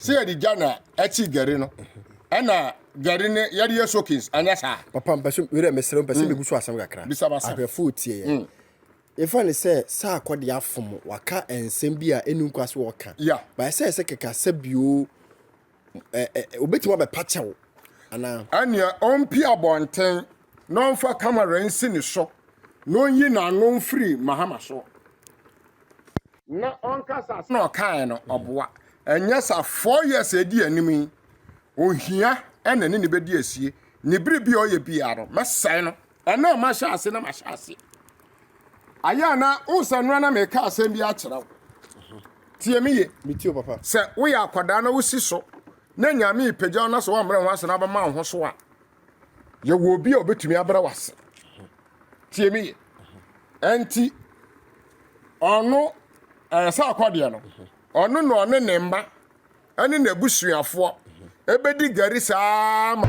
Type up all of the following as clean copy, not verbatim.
Sɛ yɛde gya na ɛkye gari no, ɛna gari no yɛde yɛ soakings, anyɛ saa? Papa mpɛ sɛ werɛ mesrɛ mpɛ sɛ megu so asɛm kakra. Bisa m'asɛm. Ahwɛfo tie yɛn. Yɛfa ne sɛ saa akɔde afom waka nsɛm bi a ɛnu nkwa so ɔka. Yeah. Ba ɛsɛ sɛ keka sɛ bio ɛ ɛ obetumi abɛpa kyɛw anaa. Ɛnea ɔmpie abɔnten na ɔmfa camera nsi ne so na ɔnyi n'ano mfiri Mahama so. Na ɔnkasa na ɔkaeɛ no ɔboa. Ɛnyɛ sa 4 years a ɛdi anim yi, ohia ɛna ne ne bɛdi asie. Ne bere bi a ɔyɛ biara no, mɛsɛe no. Ɛna mahyɛ ase na mahyɛ ase. Ayɛ a na wo sɛ noa na meka asɛm bi akyerɛ wo. Tie me ye. Metie o papa. Sɛ woyɛ akwadaa na wosi so na Nyame repagya wo na sɛ woammrɛ wo ho ase na wobɛma wo ho so a, yɛwɔ obi a obɛtumi abrɛ wo ase. Tie me ye. Ɛnti ɔno ɛyɛ sɛ akɔdeɛ no, ɔno na ɔne ne mma ɛne n'abusuafoɔ ɛbɛdi gari saa ma.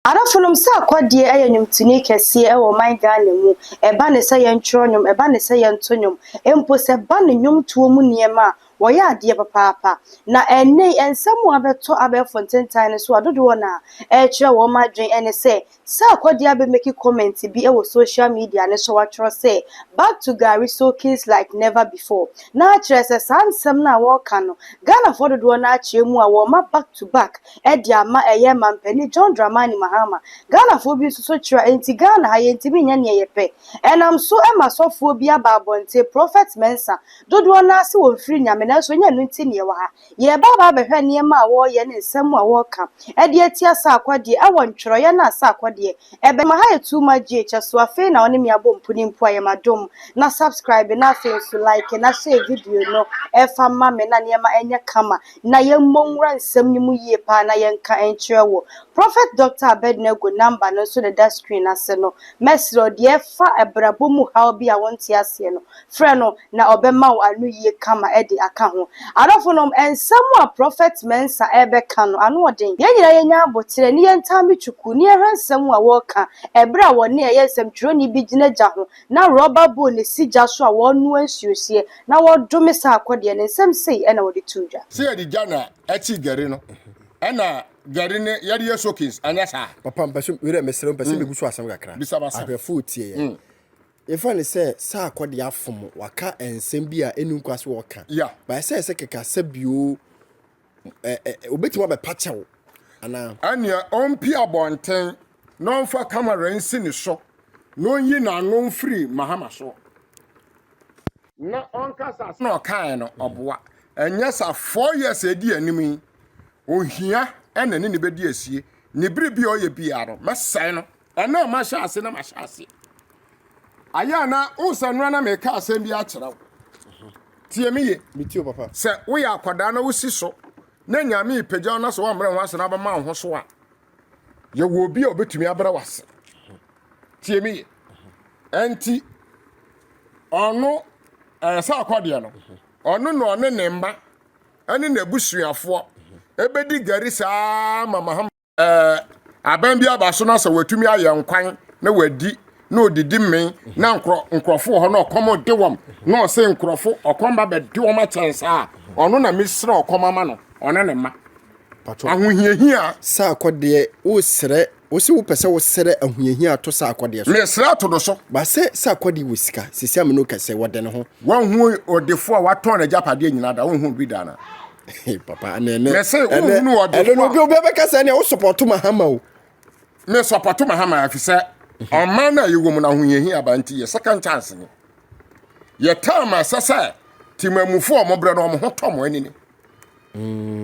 Adɔfonom, sɛ akɔdeɛ yɛ nnwomtoni kɛseɛ wɔ ɔman Ghana mu, ɛba ne sɛ yɛntwerɛ nnwom, ɛba ne sɛ yɛnto nnwom, mpo sɛ ɛba ne nnwomtoɔ mu nneɛma a, wɔyɛ adeɛ papaapa. Na ɛnnɛ yi, nsɛm a abɛtɔ abɛɛfo ntentan no so a dodoɔ no a ɛrekyerɛ wɔn adwene ne sɛ, sɛ akɔdeɛ abɛmake comment bi wɔ social media no so a wɔatwerɛ sɛ "Back to Gari soakings like never before." Na akyerɛ sɛ saa nsɛm no a wɔreka no, Ghanafoɔ dodoɔ no akyerɛ mu a wɔma back to back de ama ɛyɛ mampanin John Dramani Mahama. Ghanafoɔ bi nso so kyerɛ enti Ghana ha yɛntumi nyɛ nea yɛpɛ. Ɛnam so ma sɔfoɔ bi aba abɔnten, Prophet Mensah, dodoɔ no ara sɛ wɔmfiri Nyame nanso ɛnyɛ ɛno nti na yɛwɔ ha. Yɛreba aba abɛhwɛ nneɛma a wɔreyɛ ne nsɛm a wɔreka de atia Sarkodie ɛwɔ ntwerɛeɛ no a Sarkodie ɛbɛma ha yɛ too much GH so. Afei na ɔne me abɔ mpuni mpo a yɛmadom na subscribe na afei nso like na share video no ɛfa ma me na nneɛma ɛnyɛ kama na yɛmmɔ nwura nsɛm no mu yie paa na yɛnka nkyerɛ wo. Prophet Dr. Abednego number no nso deda screen ase no. Mɛsrɛ deɛ ɛfa ɛbrabɔ mu haw bi a wonte aseɛ no, frɛ no na ɔbɛma wo ano yie kama de aka ho. Adɔfo nom, nsɛm a Prophet Mensah ɛrebɛka no, ano ɔden. Yɛn nyinaa yɛnya abotire ne yɛntaa me twuku ne yɛhwɛ nsɛm a wɔreka ɛberɛ a wɔne ɛyɛ nsɛmtwerɛni bi gyina gya ho na rɔba bowl ne si gya so a wɔrenoa nsuohyeɛ na wɔdome saa akɔdeɛ no nsɛm sei ɛna wɔde too dwa. Sɛ yɛde gya na ɛkye gari no, ɛna gari no yɛde yɛ soakings, anyɛ saa? Papa mpɛ sɛ werɛ mesrɛ mpɛ sɛ megu so asɛm kakra. Bisa m'asɛm. Ahwɛfo tie yɛn. Yɛfa ne sɛ saa akɔdeɛ afom waka nsɛm bi a ɛnu nkwa so ɔka. Ba ɛsɛ sɛ keka sɛ bio ɛ ɛ obetumi abɛpa kyɛw anaa. Ɛnea ɔmpie abɔnten na ɔmfa camera nsi ne so na ɔnyi n'ano mfiri Mahama so. Na ɔnkasa na ɔkaeɛ no ɔboa. Ɛnyɛ sa 4 years a ɛdi anim yi, ohia ɛna ne ne bɛdi asie. Ne bere bi a ɔyɛ biara no, mɛsɛe no. Ɛna mahyɛ ase na mahyɛ ase. Ayɛ a na wo sɛ noa na meka asɛm bi akyerɛ wo. Tie me ye. Metie o papa. Sɛ woyɛ akwadaa na wosi so na Nyame repagya wo na sɛ woammrɛ wo ho ase na wobɛma wo ho so a, yɛwɔ obi a obetumi abrɛ wo ase. Tie me ye. Ɛnti ɔno ɛyɛ sɛ akɔdeɛ no, ɔno na ɔne ne mma ɛne n'abusuafoɔ ɛbɛdi gari saa ma Mahama. Aban bi aba so na sɛ watumi ayɛ nkwan na wadi na odidi mmee na nkurɔfo wɔ hɔ na ɔkɔm de wɔn na ɔsɛ nkurɔfo ɔkɔm ba bɛde wɔn akyɛn saa, ɔno na mesrɛ ɔkɔm ama no, ɔne ne mma. Patro. Ahohiahia. Saa akɔdeɛ wosrɛ, wosɛ wopɛ sɛ wosrɛ ahohiahia ato saa akɔdeɛ so. Mesrɛ ato no so. Ba sɛ saa akɔdeɛ wɔ sika sisi ameno kɛsɛ wɔde ne ho. Wɔnhu ɔdefo a watɔn n'agyapadeɛ nyinaa da, wonhu bi da na. Papa, ɛnɛ ɛnɛ Mese wohunu ɔdefo ɛnɛ no obi bɛka sɛ ɛnɛ wo support Mahama o. Me support Mahama afi sɛ ɔman no a yɛwɔ mu no ahohiahia aba nti yɛ second chance ni. Yɛ time a ɛsɛ sɛ temamufo a wɔbrɛ no wɔn ho tɔ mo ani ni.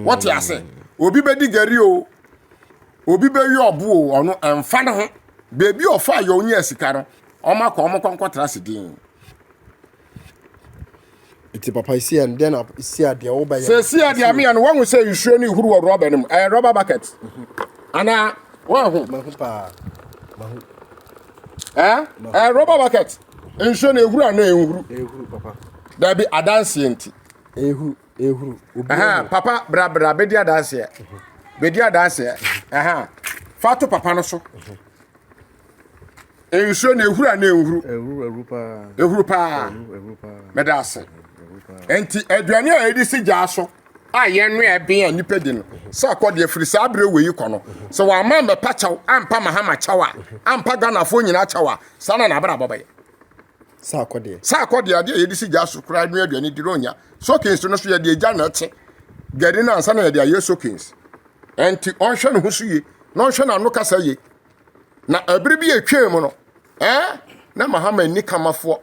Wɔte ase, obi bɛdi gari o, obi bɛyɛ ɔbo o, ɔno ɛmfa ne ho. Beebi a ɔfa yɛ ɔnya sika no, ɔmo akɔ ɔmo kɔ nkɔtena ase din. Nti papa esi a deɛ na esi a deɛ wobɛyɛ. Sɛ esi a deɛ meyɛ no, wɔn sɛ nsuo no ehuru wɔ rɔba no mu, ɛyɛ rɔba bucket anaa wɔn ho? Mahu paa, mahu. Ɛɛ rɔba bucket nsuo no ehuru anaa ehuru? Ehuru papa. Dabi, adanseɛ nti. Ehuru, ehuru. Obi Ɛhɛn, papa, bra bra bɛdi adanseɛ, bɛdi adanseɛ. Ɛhɛn, fa to papa no so. Nsuo no ehuru anaa enhuru? Ehuru, ehuru paa. Ehuru paa. Ehuru, ehuru paa. Meda ase. Nti aduane a yɛde si gya so a yɛnoa ɛben a nnipa di no sɛ akɔ deɛ firi saa berɛ wei kɔ no sɛ wɔama mmɛpa kyɛw ampa Mahama kyɛw a ampa Ghanafoɔ nyinaa kyɛw a saa na n'abrabɔ bɛyɛ. Sɛ akɔ deɛ. Sɛ akɔ deɛ adeɛ a yɛde si gya so koraa noa aduane di no ɔnya. Sokins no so yɛde agya na ɛkye gari no ansa na yɛde ayɛ sokins. Ɛnti ɔnhwɛ ne ho so yie na ɔnhwɛ n'ano kasa yie. Na ɛbere bi a ɛtwaa mu no, ɛɛ na Mahama nni kamafoɔ.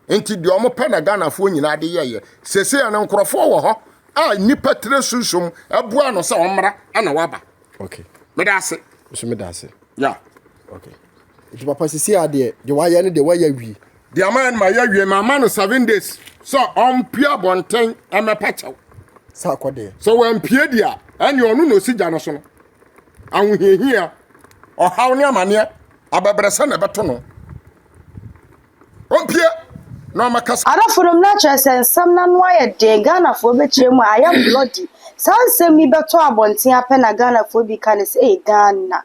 Nti deɛ wɔn pɛ na Ghanafoɔ nyinaa de yɛyɛ. Sese no nkurɔfoɔ wɔ hɔ a nnipa tire sunsum ɛboa no sɛ ɔmmra ɛna waba. Okay. Meda ase. Nso meda ase. Yeah. Okay. Nti papa sisi adeɛ deɛ wayɛ no deɛ wayɛ awie. Deɛ ama yɛ no ma yɛ awie ma ama no 7 days sɛ ɔmpue abɔnten ɛmɛpa kyɛw. Sɛ akɔ deɛ. Sɛ wampue deɛ a ɛne ɔno na ɔsi gya no so no. Ahohiahia, ɔhaw ne amaneɛ, abɛbrɛsɛ na ɛbɛto no. Ɔmpue na ɔmmɛkasa. Adɔfonom, na kyerɛ sɛ nsɛm no ano ayɛ den, Ghanafoɔ bɛkyerɛ mu a, ayɛ bloody. Saa nsɛm yi bɛtɔ abɔnten ara pɛ na Ghanafoɔ bi ka no sɛ, Ei Ghana,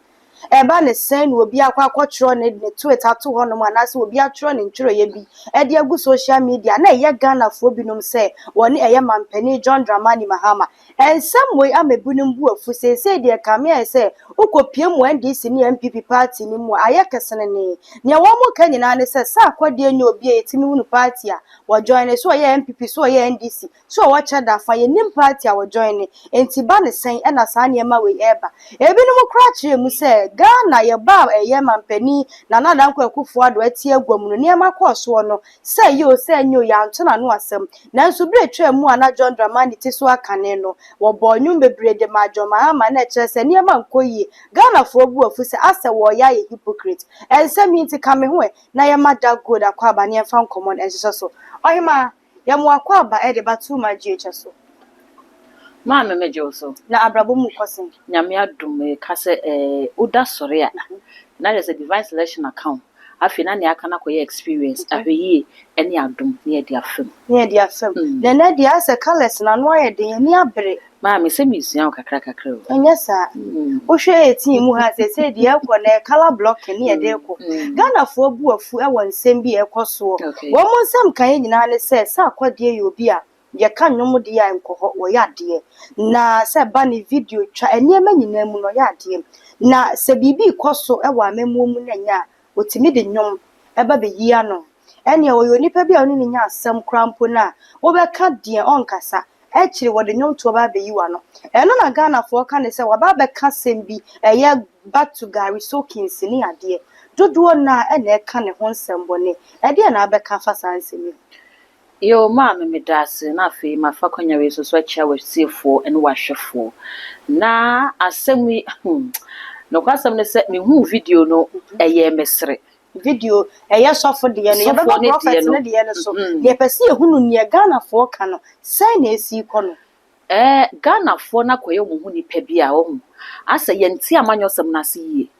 ɛba ne sɛn na obi akɔ akɔtwerɛ ne ne tweet ato hɔnom anaasɛ obi atwerɛ ne ntwerɛeɛ bi de agu social media na ɛyɛ Ghanafoɔ binom sɛ wɔne ɛyɛ Mampanin John Dramani Mahama. Nsɛm wei ama ebinom bo afu. Seesei deɛ ɛkame ayɛ sɛ wokɔpue mu NDC ne NPP party no mu a, ayɛ kesenenee. Nea wɔka nyinaa ne sɛ, sɛ akɔdeɛ nyɛ obi a yɛtumi hunu party a wɔjoine, sɛ ɔyɛ NPP, sɛ ɔyɛ NDC, sɛ ɔwɔ kyɛda fa, yɛnnim party a wɔjoine, enti ba ne sɛn na saa nneɛma wei ɛreba. Ebinom koraa kyerɛɛ mu sɛ, Ghana yɛbaa ɛyɛ mampanin Nana Dankwa Akufo-Addo ati agua mu no, nneɛma kɔɔ soɔ no, Sɛ ɛyɛ o, sɛ ɛnyɛ o, yɛanto n'ano asɛm. Nanso bere a etwaa mu a na John Dramani te so akane no, wɔbɔɔ nnwom bebree de maa John Mahama na ɛkyerɛ sɛ nneɛma nkɔ yie. Ghanafoɔ bo afu sɛ asɛ wɔreyɛ ayɛ hypocrite. Nsɛm yi nti ka me ho ɛ na yɛmma Dark Gold akwaaba na yɛmfa nkɔmmɔ no nhyehyɛ so. Ɔhemaa, yɛma wo akwaaba de ba Too Much GH so. Maame megye wo so. Na abrabɔ mu kɔ sɛn? Nyame adom meka sɛ eh, woda sɔre a na kyerɛ sɛ divine selection aka wo. Afei na nea aka no akɔyɛ experience, ahwɛyie ne adom ne yɛde afa mu. Ne yɛde afa mu. Na ɛnɛ deɛ ayɛ sɛ colours no ano ayɛ den, ani abere. Maame, sɛ mesua wo kakra kakra o. Ɛnyɛ saa. Wohwɛ 18 mu ha a, seesei deɛ ɛrekɔ no ɛyɛ colour blocking ne yɛde rekɔ. Ghanafoɔ bo afu wɔ nsɛm bi a ɛrekɔ soɔ. Wɔn nsɛm kaeɛ nyinaa ne sɛ, sɛ akɔdeɛ yɛ obi a, Yɛka nnwom deɛ a nkɔ hɔ, wɔyɛ adeɛ. Na sɛ ɛba ne video twa, nneɛma nyinaa mu no, ɔyɛ adeɛ. Na sɛ biribi rekɔ so wɔ amammuo mu na ɛnyɛ a, ɔtumi de nnwom ba bɛyi ano. Ɛnneɛ ɔyɛ onipa bi a wo ne no nya asɛm koraa mpo no a, wobɛka deɛ ɔnkasa. Akyire wɔde nnwomtoɔ ba abɛyi w'ano. Ɛno na Ghanafoɔ ka no sɛ waba abɛka asɛm bi, ɛyɛ back to gari soakings ne adeɛ. Dodoɔ no ara na ɛka ne ho nsɛmmɔne. Ɛdeɛn na wobɛka afa saa nsɛm yi ho? Yoo maame medaase na afei mafa kwanya wei so so akyia w'atiefoɔ ne w'ahwɛfoɔ. Na asɛm yi hmm nokwasɛm ne sɛ mehuu video no ɛyɛɛ me sere. Video ɛyɛ sɔfo deɛ no yɛbɛba Sɔfoɔ no deɛ prɔfɛt no no deɛ no so mm. deɛ yɛpɛ sɛ yɛhunu neɛ Ghanafoɔ ka no sɛn na ɛsii kɔ no. Ɛɛ Ghanafoɔ no akɔyɛ wɔn ho nipa bi a wahu asɛ yɛnte amanyɔsɛm no ase yie.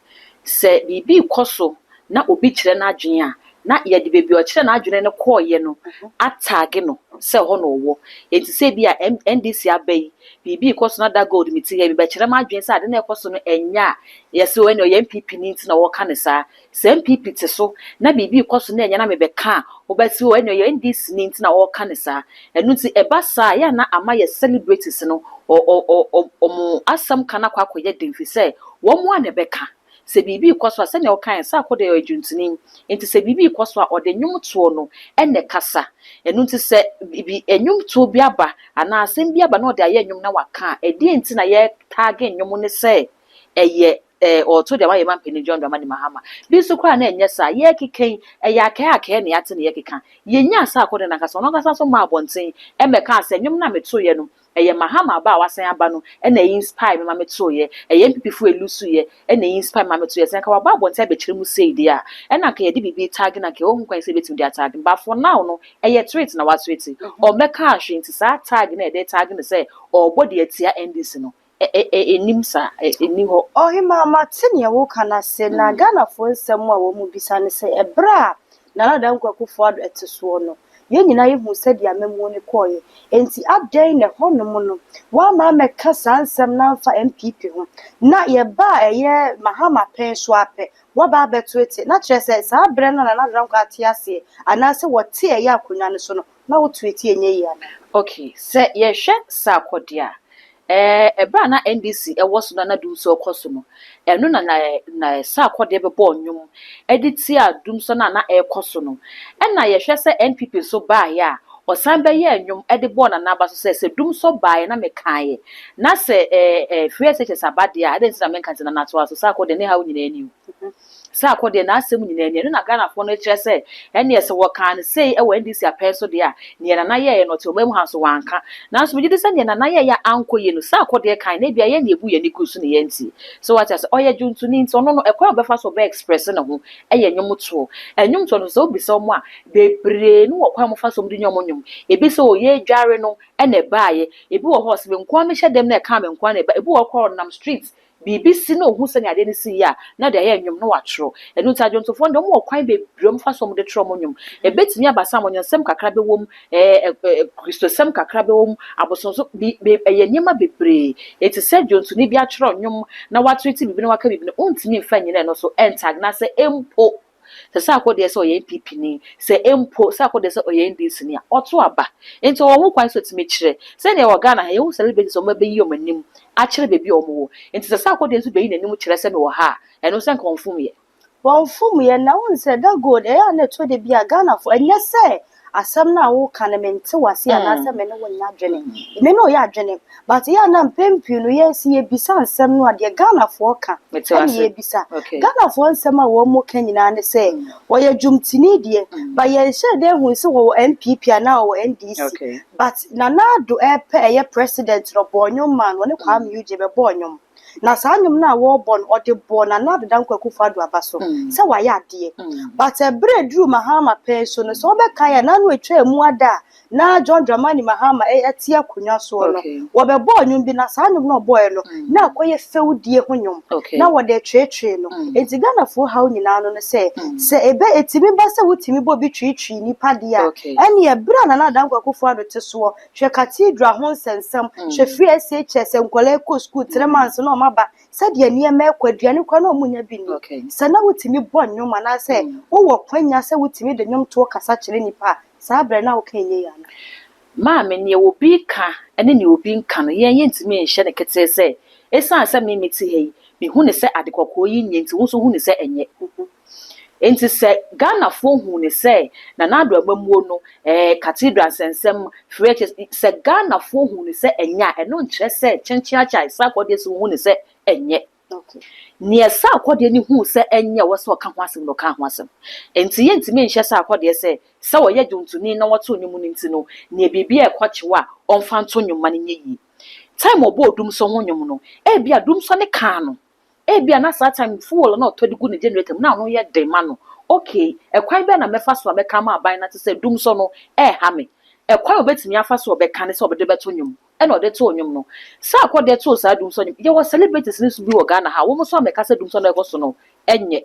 Sɛ biribi rekɔ so na obi kyerɛ n'adwene a, na yɛde baabi a ɔkyerɛɛ n'adwene no kɔeɛ no ataage no sɛ ɛhɔ na ɔwɔ. Enti sɛ ebia NDC aba yi, biribi rekɔ so na da gold mete ha yi, mebɛkyerɛ m'adwene sɛ ade no a ɛrekɔ so no ɛnyɛ a, yɛse o ɛnneɛ ɔyɛ NPP ni nti na ɔreka no saa. Sɛ NPP te so na biribi rekɔ so na ɛnyɛ na mebɛka a, wobɛte o ɛnneɛ ɔyɛ NDC ni nti na ɔreka no saa. Ɛno nti ɛba saa a, ɛyɛ a na ama yɛ celebrities no ɔ ɔ ɔ ɔ wɔn asɛm ka no akɔ akɔyɛ den firi sɛ wɔn a na ɛbɛka. Sɛ biribi rekɔ so a, sɛdeɛ wokaeɛ no, Sarko deɛ ɔyɛ dwontoni, nti sɛ biribi rekɔ so a, ɔde nnwomtoɔ no na ɛkasa. Ɛno nti sɛ bi nnwomtoɔ bi aba anaa asɛm bi aba na ɔde ayɛ nnwom na waka a, ɛdeɛn nti na yɛtaage nnwom no sɛ ɛyɛ eh, ɔreto deɛ wayɛ ma mpanin John Dramani Mahama. Bi nso koraa na ɛnyɛ saa. Yɛrekeka yi, ɛyɛ akɛɛ akɛɛ na yɛate na yɛrekeka. Yɛnyaa saa akɔdeɛ no ankasa, ɔno ankasa nso maa abɔnten mmɛkaa sɛ nnwom no a metoeɛ no, ɛyɛ Mahama aba a wasan aba no na ɛinspire me ma metoeɛ. Ɛyɛ NPP foɔ a ɛlusuiɛ na ɛinspire me ma metoeɛ. Sɛ anka waba abɔnten abɛkyerɛ mu sei deɛ a, ɛna anka yɛde biribi retag no, anka yɛwɔ ho kwan sɛ yɛbɛtumi de atag no. But for now no, ɛyɛ tweet na watweete. Ɔmmɛkaa hwee nti saa tag no a yɛde retag no sɛ ɔrebɔ de atia NDC no, Ɛnnim saa, ɛnni hɔ. Ɔhemaa mate neɛ woka no ase na Ghanafoɔ nsɛm a wɔn bisa ne sɛ ɛberɛ a Nana Dankwa Akufo Addo ɛte soɔ no yɛn nyinaa yɛhuu sɛdeɛ amammuo no kɔeɛ enti adɛn na ɛhɔnom no wamma ammɛka saa nsɛm no amfa NPP ho na yɛbaa ɛyɛ Mahama pɛn so ara pɛ. Woaba abɛto ete, na kyerɛ sɛ saa berɛ no a Nana Addo Dankwa ate aseɛ anaasɛ wɔte ɛyɛ akonnwa no so no, na woto eti ɛnyɛ yie anaa? Ok, sɛ yɛhwɛ Sarkodie a, ɛɛ ɛberɛ a na NDC wɔ so na na Dumsor rekɔ so no, ɛno na na na Sarkodie bɛbɔɔ nnwom de tiaa Dumsor no a na ɛrekɔ so no. Ɛna yɛhwɛ sɛ NPP nso baeɛ a, ɔsan bɛyɛɛ nnwom de bɔɔ Nana aba so sɛ, sɛ Dumsor baeɛ na mekaeɛ, na sɛ ɛɛ ɛɛ Free SHS aba deɛ a, adɛn nti na menka nti Nana toa so, Sarkodie ne haw nyinaa ni o. Sarko deɛ n'asɛm nyinaa ni. Ɛno na Ghanafoɔ no kyerɛ sɛ ɛnneɛ sɛ wɔkaa no sei wɔ NDC apɛn so deɛ a, neɛ Nana yɛeɛ no ɔte ɔman mu ha nso wanka. Nanso megye di sɛ neɛ Nana yɛeɛ a ankɔ yie no, Sarko deɛ kae na ebia yɛn na yɛbu yɛn ani guu so na yɛantie. So wate aseɛ? Ɔyɛ dwontoni nti ɔno no ɛkwan a ɔbɛfa so ɔbɛ express ne ho yɛ nnwomtoɔ. Nnwomtoɔ no nso sɛ wobisa wɔn a, bebree no wɔ kwan a wɔfa so wɔde nya wɔn nnwom. Ebi sɛ oh yɛredware no na ɛbaeɛ, ebi wɔ hɔ a ɔse me nko ara mehyɛ dɛm na ɛkaa me nko ara na ɛbaeɛ, ebi wɔ hɔ koraa a ɔnam street Biribi si na ohu sɛnea adeɛ no si yɛ a, na ɔde ayɛ nnwom na watwerɛ. Ɛno nti adwontofoɔ no deɛ, wɔwɔ kwan bebree a wɔfa so a wɔde twerɛ wɔn nnwom. Ɛbɛtumi aba sɛ amanyɔsɛm kakra bɛwɔ mu, ɛɛ ɛ Kristosɛm kakra bɛwɔ mu, abosonsom, bi bi ɛyɛ nneɛma bebree. Enti sɛ dwontoni bi atwerɛ nnwom na watweete biribi na waka biribi no, wontumi mfa nnyina ɛno so ɛntag no anaasɛ mpo Sɛ Sarko deɛ sɛ ɔyɛ NPP ni, sɛ mpo Sarko deɛ sɛ ɔyɛ NDC ni a, ɔto aba. Nti ɔwɔ ho kwan sɛ ɔtumi kyerɛ. Sɛdeɛ wɔ Ghana ha, yɛhu celebrities a wɔabɛyi wɔn anim akyerɛ baabi a wɔwɔ. Nti sɛ Sarko deɛ nso bɛyi n'anim kyerɛ sɛ mewɔ ha a, ɛno nso anka ɔmfomyɛ. Wɔmfomyɛ. Na wohu sɛ da gold, ɛyɛ a na ɛtɔ da bi a Ghanafoɔ, ɛnyɛ sɛ asɛm no a woka no mente w'ase anaasɛ me ne wo nyɛ adwene. Me ne wo yɛ adwene. But yɛ a na mpɛn pii no yɛn sɛ yɛbisa nsɛm no a deɛ Ghanafoɔ ka ɛne yɛbisa. Ghanafoɔ nsɛm a wɔn ka nyinaa ne sɛ wɔyɛ dwomtini deɛ but yɛnhyɛɛ da nhuu sɛ wɔwɔ NPP anaa wɔwɔ NDC. But Nana Addo ɛrepɛ ɛyɛ president no ɔbɔɔ nnwom maa no, ɔne Kwame Eugene bɛbɔɔ nnwom. Na saa nnwom no a wɔrebɔ no ɔde bɔɔ Nana Addo Dankwa Akufo Addo aba so sɛ wayɛ adeɛ. But ɛberɛ a ɛduruu Mahama pɛn so no sɛ wobɛkae a n'ano ɛtwaa mu ada a na John Dramani Mahama te akonnwa soɔ no, wɔbɛbɔɔ nnwom bi, na saa nnwom no a ɔbɔeɛ no, na akɔyɛ fɛwdie ho nnwom, na wɔde retweetwee no. Enti Ghanafoɔ haw nyinaa no ne sɛ, sɛ ɛbɛ, ɛtumi ba sɛ wotumi bɔ bi tweetwee nnipa deɛ a, ɛnneɛ berɛ a Nana Dankwa Akufo-Addo te soɔ, hwɛ cathedral ho nsɛnsɛm, hwɛ free SHS, nkwadaa kɔ sukuu three months na wɔaba, sɛdeɛ nneɛma rekɔ, aduane koraa na wɔnnya bi nni. Sɛ na wotumi bɔ nnwom anaasɛ wowɔ kwanya sɛ wotumi de nnwomtoɔ kasa kyerɛ nnipa a, Saa berɛ no na woka ɛnyɛ yie anaa? Maame, nea obi reka ne nea obi nka no, yɛn yɛntumi nhyɛ no ketee sɛ, esiane sɛ me mete ha yi, mehu no sɛ ade kɔkɔɔ yi nyɛ nti, wo nso hu no sɛ ɛnyɛ. Enti sɛ Ghanafoɔ hu no sɛ Nana Addo amammuo no, ɛɛ Cathedral nsɛnsɛm, free SHS, sɛ Ghanafoɔ hu no sɛ ɛnyɛ a, ɛno nkyerɛ sɛ kyenkyen akyɛ a Sarkodie nso hu no sɛ ɛnyɛ. Nea Sarkodie no huu sɛ ɛnyɛ a ɛwɔ sɛ ɔka ho asɛm no, ɔkaa ho asɛm. Enti yɛntumi nhyɛ Sarkodie sɛ, sɛ ɔyɛ dwontoni na ɔto nnwom no nti no, nea biribi rekɔ kyew a, ɔmfa nto nnwom ma no nyɛ yie. Time a ɔbɔɔ Dumsor ho nnwom no, ebia Dumsor no kaa no. Ebia na saa time fuel no a ɔtɔ de gu ne generator mu no, na ano yɛ den ma no. Okay, ɛkwan bɛn na mɛfa so a mɛka ama aban no ate sɛ Dumsor no reha me? Ɛkwan a obetumi afa so a ɔbɛka ne sɛ ɔde bɛto nnwom. Ɛna ɔde too nnwom no. Saa akɔdeɛ too saa dumsɔ nnwom. Yɛwɔ celebrities no nso bi wɔ Ghana ha a wɔn nso amɛka sɛ dumsɔ no a ɛkɔ so no ɛnyɛ.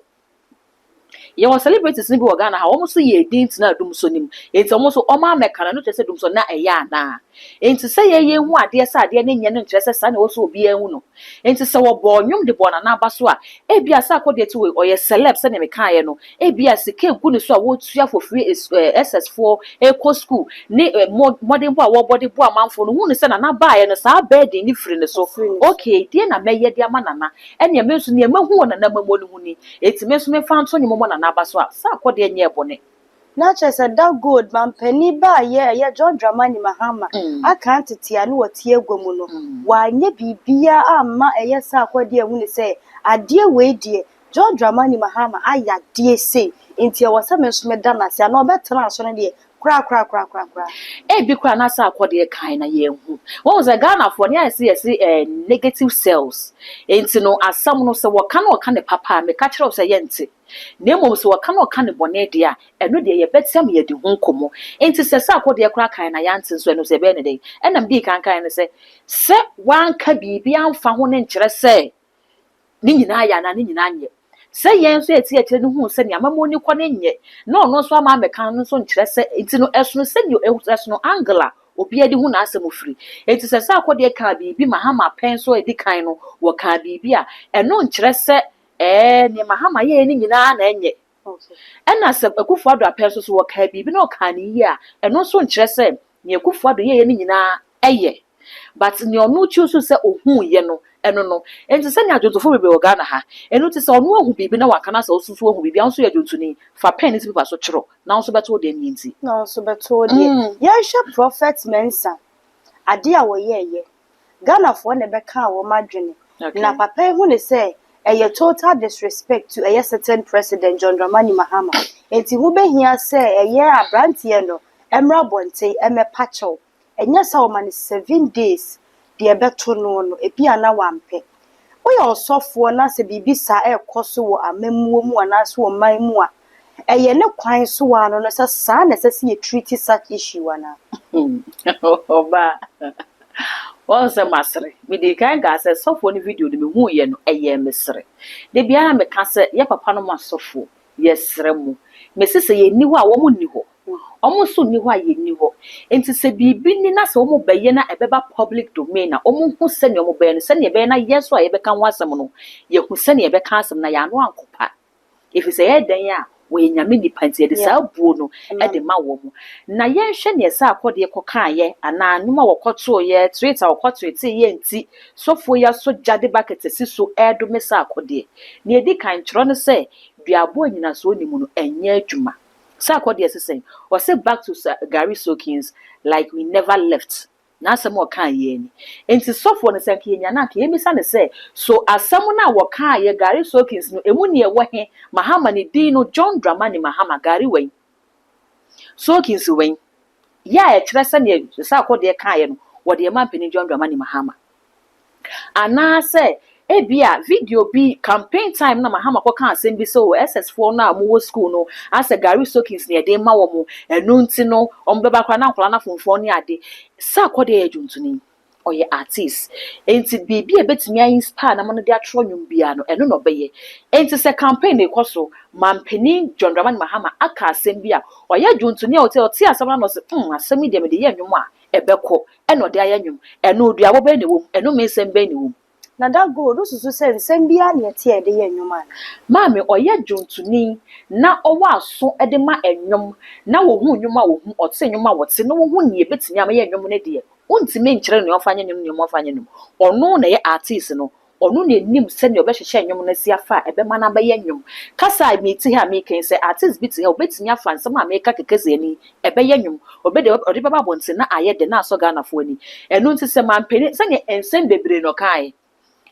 Yɛwɔ celebrities no bi wɔ Ghana ha a wɔn nso yɛɛ din tenaa dumsɔ no mu. Enti wɔn nso wɔn amɛka no ɛno kyerɛ sɛ dumsɔ no na ɛyɛ anaa? Enti sɛ yɛn yɛhu adeɛ sɛ adeɛ no nyɛ no nkyerɛ sɛ saa na ɛwɔ sɛ obiara hu no. Enti sɛ wɔbɔɔ nnwom de bɔɔ Nana aba so a, ebia saa akɔdeɛ te wei, ɔyɛ celeb sɛdeɛ mekaeɛ no, Ebia sika egu ne so a wotua for free SS foɔ rekɔ school ne mmɔdenbɔ a wɔbɔ de boa amanfoɔ no, hu no sɛ Nana baeɛ no saa burden no firi ne so. Okay, deɛn na mɛyɛ de ama Nana? Ɛnneɛ me nso deɛ mahu wɔ Nana amammuo no ho ni, enti me nso memfa nto nnwom mmɔ Nana aba so a, saa akɔdeɛ nyɛɛ bɔne. Na kyerɛ sɛ da gold manpanin baayɛ ɛyɛ John Dramani Mahama aka ntete a ne wɔte agua mu no, wanyɛ biribiara amma ɛyɛ saa akɔdeɛ ahunu sɛ adeɛ wei deɛ John Dramani Mahama ayɛ adeɛ sei nti ɛwɔ sɛ me nso meda no ase anaa ɔbɛtena so no deɛ korakorakorakoraa. Ebi koraa na sɛ akɔdeɛ kan na yɛnhu. Wohu sɛ Ghanafoɔ ne ayɛ sɛ yɛse eh, negative cells. Nti no asɛm no sɛ wɔka na wɔka no papa a meka kyerɛ wo sɛ yɛnte. Na mmom sɛ wɔka na wɔka no bɔne deɛ a ɛno deɛ yɛbɛte ama yɛadi ho nkɔmmɔ. Nti sɛ sɛ akɔdeɛ koraa kan na yɛante nso ɛno nso yɛbɛyɛ no dɛn? Ɛna medii kan kaeɛ no sɛ, sɛ woanka biribi amfa ho no nkyerɛ sɛ ne nyinaa yɛ anaa ne nyinaa nyɛ. Sɛ yɛn nso a yɛte akyire no hu sɛ nea amammuo no kɔ no nyɛ, na ɔno nso ama amɛka no nso nkyerɛ sɛ nti no ɛsono sɛnea ɛsono angle a obiara de hu n'asɛm firi. Enti sɛ Sarkodie kaa biribi ma Hama pɛn so a ɛdi kan no wɔkaa biribi a, ɛno nkyerɛ sɛ Ɛɛ, nea Mahama yɛeɛ no nyinaa na ɛnyɛ. Ɛna sɛ Akufo Addo apɛ nso so wɔkaa biribi na ɔkaa no yie a, ɛno nso nkyerɛ sɛ nea Akufo Addo yɛeɛ no nyinaa ɛyɛ. But nea ɔno choose sɛ ohuiɛ no, ɛno no. Enti sɛnea adwontofo bebree wɔ Ghana ha, ɛno nti sɛ ɔno ahu biribi na waka na sɛ wo nso so woahu biribi a, wo nso yɛ dwontoni, fa pen ne si paper so twerɛ na wo nso bɛto wo deɛ nea nti. Na wo nso bɛto wo deɛ. Yɛnhwɛ Prophet Mensah, adeɛ a wɔyɛeɛ. Ghanafoɔ na ɛbɛkaa wɔn adwene. Na papa yi hu no sɛ ɛyɛ total disrespect to ɛyɛ sitting president John Dramani Mahama. Enti ho bɛhia sɛ ɛyɛ abranteɛ no mmra abɔnten mmɛpa kyɛw. Ɛnyɛ saa a wɔma no 7 days deɛ ɛbɛto no no ebia na wampɛ. Woyɛ ɔsɔfoɔ na sɛ biribi saa ɛrekɔ so wɔ amammuo mu anaasɛ ɔman mu a, ɛyɛ ne kwan so ara no no sɛ saa na ɛsɛ sɛ yɛ treat such issue anaa? Ɔbaa, wɔn sɛ masere. Mede kan kaa sɛ sɔfoɔ no video no mehuiɛ no, ɛyɛɛ me sere. Da biara meka sɛ yɛ papa no mo asɔfoɔ, yɛsrɛ mo. Mese sɛ yɛnni hɔ a wɔn nni hɔ. Wɔn nso nni hɔ a yɛnni hɔ. Nti sɛ biribi ni na sɛ wɔn bɛyɛ na ɛbɛba public domain a, wɔn hu sɛnea wɔn bɛyɛ no, sɛnea ɛbɛyɛ na yɛn nso a yɛbɛka ho asɛm no, yɛhu sɛnea yɛbɛka asɛm na yɛn ano ankɔpa. Ɛfiri sɛ ɛyɛ dɛn a wɔyɛ Nyame nipa nti yɛde saa buo no de ma wɔn. Na yɛnhwɛ neɛ saa akɔdeɛ kɔkaeɛ anaa nnwom a wɔkɔtoeɛ, tweet a wɔkɔtweeteeɛ nti sɔfoɔ yi asɔ gya de bucket asi so redome saa akɔdeɛ. Nea ɛdi kan, twerɛ no sɛ duabɔ a nnyinasoɔ nni mu no ɛnyɛ adwuma. Saa akɔdeɛ se sɛn? Ɔse back to Gary Sokins like we never left. N'asɛm a ɔkaeɛ yi ni. Enti sɔfoɔ no, sɛ anka yɛnya no a, anka yɛmmisa no sɛ, So asɛm no a wɔkaeɛ, Gary Sokins no, ɛmu nea ɛwɔ he? Mahama ne din no, John Dramani Mahama, Gary wɛn? Sokins wɛn? Yɛ a ɛkyerɛ sɛ nea Sarkodie kaeɛ no, wɔde rema mpanin John Dramani Mahama. Anaasɛ ebia video bi, campaign time na Mahama kɔkaa asɛm bi sɛ oh, SS foɔ no a wɔwɔ school no, asɛ Gary Sokins na yɛde rema wɔn, ɛno nti no, wɔbɛba koraa na nkwadaa no afomfɔn ne ade. Sarkodie yɛ dwontoni, ɔyɛ artist. Enti biribi a ɛbɛtumi a inspire no ama no de atwerɛ nnwom biara no, ɛno na ɔbɛyɛ. Enti sɛ campaign rekɔ so, Mampanin John Dramani Mahama aka asɛm bi a, ɔyɛ dwontoni a ɔte ɔte asɛm no a na ɔse, hmm, asɛm yi deɛ mede yɛ nnwom a, ɛbɛkɔ, ɛna ɔde ayɛ nnwom. Ɛno, duabɔ bɛn na ɛwɔ mu? Ɛnome nsɛm bɛn na ɛwɔ mu? Nada Gold, wosusu sɛ nsɛm biara na ɛte a yɛde yɛ nnwom anaa? Maame, ɔyɛ dwontoni na ɔwɔ aso de ma nnwom, na ɔhu nnwom a ɔhu, ɔte nnwom a ɔte, na ɔhu nea ɛbɛtumi ama yɛ nnwom no deɛ, wontumi nkyerɛ no nea ɔmfa nyɛ nnwom ne nea ɔmfa nyɛ nnwom. Ɔno na ɛyɛ artist no, Ɔno na ɛnim sɛnea ɔbɛhyehyɛ nnwom no asi afa a ɛbɛma no abɛyɛ nnwom. Kasa a mete ha a mereka yi, sɛ artist bi te ha a, ɔbɛtumi afa nsɛm a mereka kɛkɛ sɛ ani, ɛbɛyɛ nnwom. Ɔbɛde, ɔde bɛba abɔnten na ayɛ dɛ na asɔ Ghanafoɔ ani. Ɛno nti sɛ mampanin, sɛnea nsɛm bebree na ɔkaeɛ,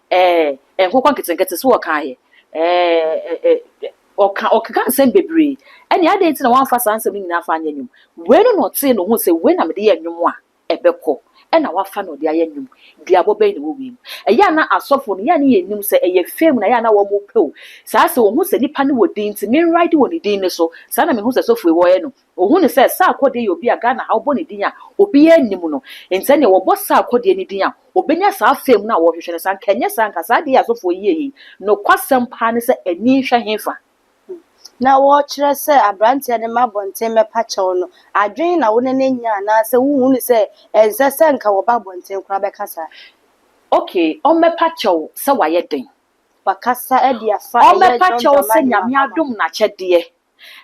ɛɛ, nkokɔ nketenkete so ɔkaeɛ, ɛɛ, ɛ, ɛ, ɔka, ɔkeka nsɛm bebree. Ɛnneɛ adɛn nti na wamfa saa nsɛm no nyinaa amfa anyɛ nnwom? Wei no na ɔtee ne ho sɛ wei na mede yɛ nnwom a, ɛbɛkɔ ɛna wafa na ɔde ayɛ nnwom. Duabɔ bɛn na ɛwɔ wei mu? Ɛyɛ a na asɔfo no, yɛ a na yɛnnim sɛ ɛyɛ fame na ɛyɛ a na wɔpɛ o. Saa sɛ wɔhu sɛ nipa no wɔ din nti, me ride wɔ ne din no so. Saa na mehu sɛ sɔfo yi wɔyɛ no. Wɔhu no sɛ Sarkodie yɛ obi a Ghana ha wobɔ ne din a, obiara nnim no. Nti ɛnneɛ wɔbɔ Sarkodie no din a, ɔbɛnya saa fame no a wɔhwehwɛ no. Sɛ anka ɛnyɛ saa a, anka saa adeɛ yi a asɔfoɔ yi yɛ yi, nokwasɛm paa ne sɛ ani nhwɛ hefa? Na wɔrekyerɛ sɛ aberanteɛ no mma abɔnten mmɛpa kyɛw no, adwene na wo ne no anya anaasɛ wohu no sɛ ɛnsɛ sɛ nka wɔba abɔnten koraa bɛka saa? Okay, ɔmmɛpa kyɛw sɛ wayɛ dɛn? Wakasa de afa ɛyɛ Ɔmmɛpa John kyɛw sɛ Dramani Nyame Mahama. adom no akyɛdeɛ,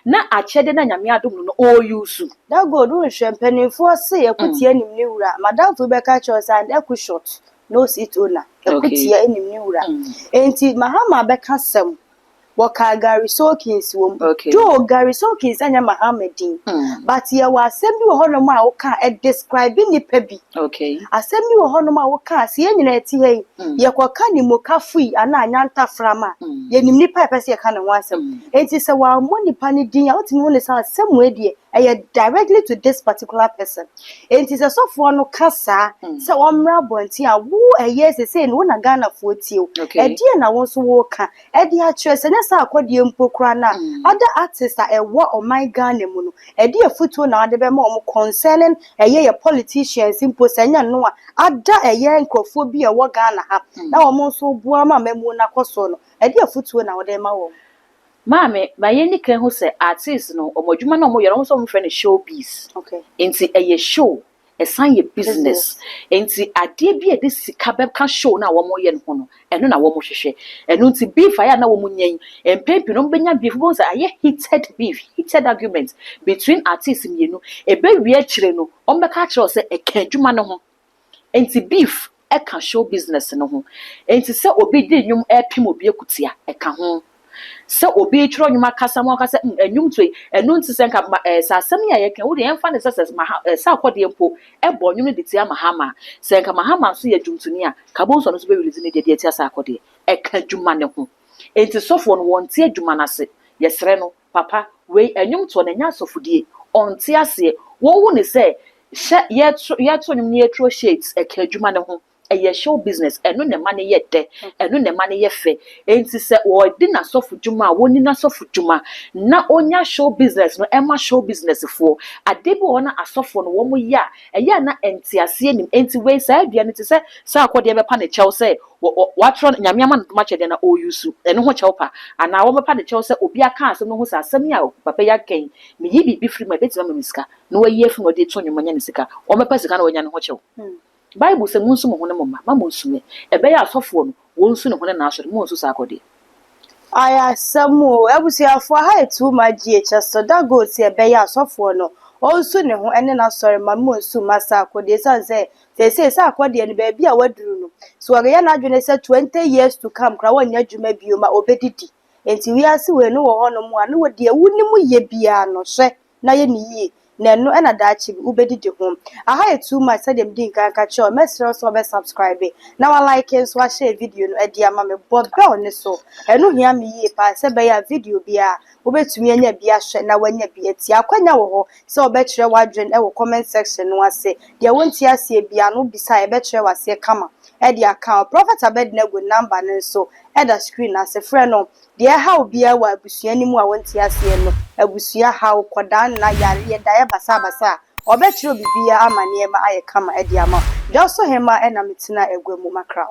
na akyɛdeɛ no a Nyame adom no no ɔreuse. Dagold, wonhwɛ, mpanimfoɔ se akutia nim ne wura. M'adamfo bi bɛka akyerɛ wo sɛ an akushot knows it owner. Akutia nim ne wura. Enti Mahama bɛka sɛm Wɔkaa Gary Sokins wɔ mu. Okay. Though Gary Sokins nyɛ Mahama din, but yɛwɔ asɛm bi wɔ hɔnom a woka a, ɛdescribe nipa bi. Okay. Asɛm bi wɔ hɔnom a woka a, sɛ yɛn nyinaa yɛte ha yi, yɛkɔka Nimokafo yi anaa Anyantafram a, yɛnim nipa a yɛpɛ sɛ yɛka ne ho asɛm. Enti sɛ wɔammɔ nipa no din a, wotumi hu no sɛ asɛm wei deɛ, ɛyɛ directly to this particular person. Enti sɛ sɔfoɔ no ka saa sɛ ɔmmra abɔnten a, wo ɛyɛ sesei no wo na Ghanafoɔ tie wo. Ɛdeɛn na wo nso woka ɛde akyerɛ sɛ nyɛ saa akɔdeɛ mpo koraa no a other artists a ɛwɔ ɔman Ghana mu no, ɛdeɛ afutuo na wode bɛma wɔn concerning ɛyɛ yɛ politicians mpo sɛ ɛnyɛ no a ada ɛyɛ nkurɔfoɔ bi a ɛwɔ Ghana ha na wɔn nso boa ma amammuo no akɔ soɔ no, ɛdeɛ afutuo na wode rema wɔn? Maame, ma yɛnni kan hu sɛ artiste no, wɔn adwuma no a wɔyɛ no, wɔn nso wɔfrɛ no showbiz. Okay. Nti ɛyɛ show. Ɛsan yɛ business. Enti adeɛ bi a ɛde sika bɛka show no a wɔyɛ no ho no, ɛno na wɔhwehwɛ. Ɛno nti beef a ɛyɛ a na wɔnya yi, mpɛn pii no wɔbɛnya beef, wobɛhu sɛ ayɛ heated beef, heated argument between artists mmienu. Ɛbɛwie akyire no, wɔbɛka akyerɛ wo sɛ ɛka adwuma no ho. Enti beef ka show business no ho. Enti sɛ obi de nnwom repem obi akutia, ɛka ho. Sɛ obi retwerɛ nnwom akasa ma ɔka sɛ mm nnwom to yi, ɛno nti sɛ nka ma ɛɛ sɛ asɛm yi a yɛka wo deɛ yɛmfa no sɛ sɛ maha ɛɛ sɛ akɔdeɛ mpo ɛbɔ nnwom no de tia Mahama a, sɛ nka Mahama nso yɛ dwomtoni a, Kabonso no nso bɛ release ne deɛ de atia sɛ akɔdeɛ. Ɛka adwuma no ho. Enti sɔfoɔ no wɔnte adwuma no ase. Yɛsrɛ no, papa, wei nnwomtoɔ no ɛnyɛ asɔfodie. Ɔnte aseɛ. Wɔnhu no sɛ Hyɛ yɛto yɛto nnwom na yɛturo shades ɛka adwuma no ho. Ɛyɛ show business ɛno na ɛma no yɛ dɛ, ɛno na ɛma no yɛ fɛ. Enti sɛ ɔredi n'asɔfo dwuma a wɔnni n'asɔfo dwuma na ɔnya show business no ɛma show business foɔ. Adeɛ bi wɔ hɔ na asɔfoɔ no wɔn yɛ a ɛyɛ a na nteaseɛ nnim. Enti wei saa dua no te sɛ sɛ akɔdeɛ bɛpa ne kyɛw sɛ wɔ wɔ watwerɛ Nyame ama no dom akyɛdeɛ na ɔreusu ɛno ho kyɛw pa anaa wɔbɛpa ne kyɛw sɛ obi aka asɛm no ho sɛ asɛm yi a papa yi aka yi meyi biribi firi mu a ɛbɛtumi ama me sika. Na wayi afi mu ɔde reto nnwom anya ne sika. Wɔbɛpa sika na wanya ne ho kyɛw. Bible sɛ monsu mo ho ne mo mma, mma monsu me. Ɛbɛyɛ a asɔfoɔ no, wɔnsu ne ho ne n'asɔre, monnsu saa akɔdeɛ. Ayɛ asɛm o abusuafoɔ aha yɛ too much GH so da goal sɛ ɛbɛyɛ asɔfoɔ no ɔnsu ne ho ne n'asɔre mma monsu mma saa akɔdeɛ ɛsiane sɛ seesei saa akɔdeɛ no baabi a waduru no sɛ ɔreyɛ n'adwene sɛ 20 years to come koraa ɔnyɛ adwuma bio ma ɔbɛdidi nti wiase wei no wɔ hɔnom a ne wɔ deɛ wonim yɛ biara no hwɛ na yɛ no yie, na ɛno na daakye bi wobɛdidi ho. Aha yɛ too much sɛdeɛ medii nkan ka kyerɛɛ wo, mɛsrɛ wo sɛ wobɛ subscribe na wa like nso ahyɛ video no de ama me. Bɔ bell no so, ɛno hia me yie paa sɛ ɛbɛyɛ a video biara wobɛtumi anya bi ahwɛ na wanya bi atie. Akwanya wɔ hɔ sɛ wobɛkyerɛ w'adwene wɔ comment section no ase, deɛ wonte aseɛ biara no wobisa a yɛbɛkyerɛ wo aseɛ kama de aka ho. Prophet Abednego number no nso da screen no ase, frɛ no Deɛ ɛhaw biara wɔ abusua no mu a wonte aseɛ no, abusua haw, kɔdaa nna, yareɛ, daeɛ basabasa a, ɔbɛkyerɛ wo biribiara ama nneɛma ayɛ kama de ama wo. Dwaso hemmaa na metena agua mu makra wo.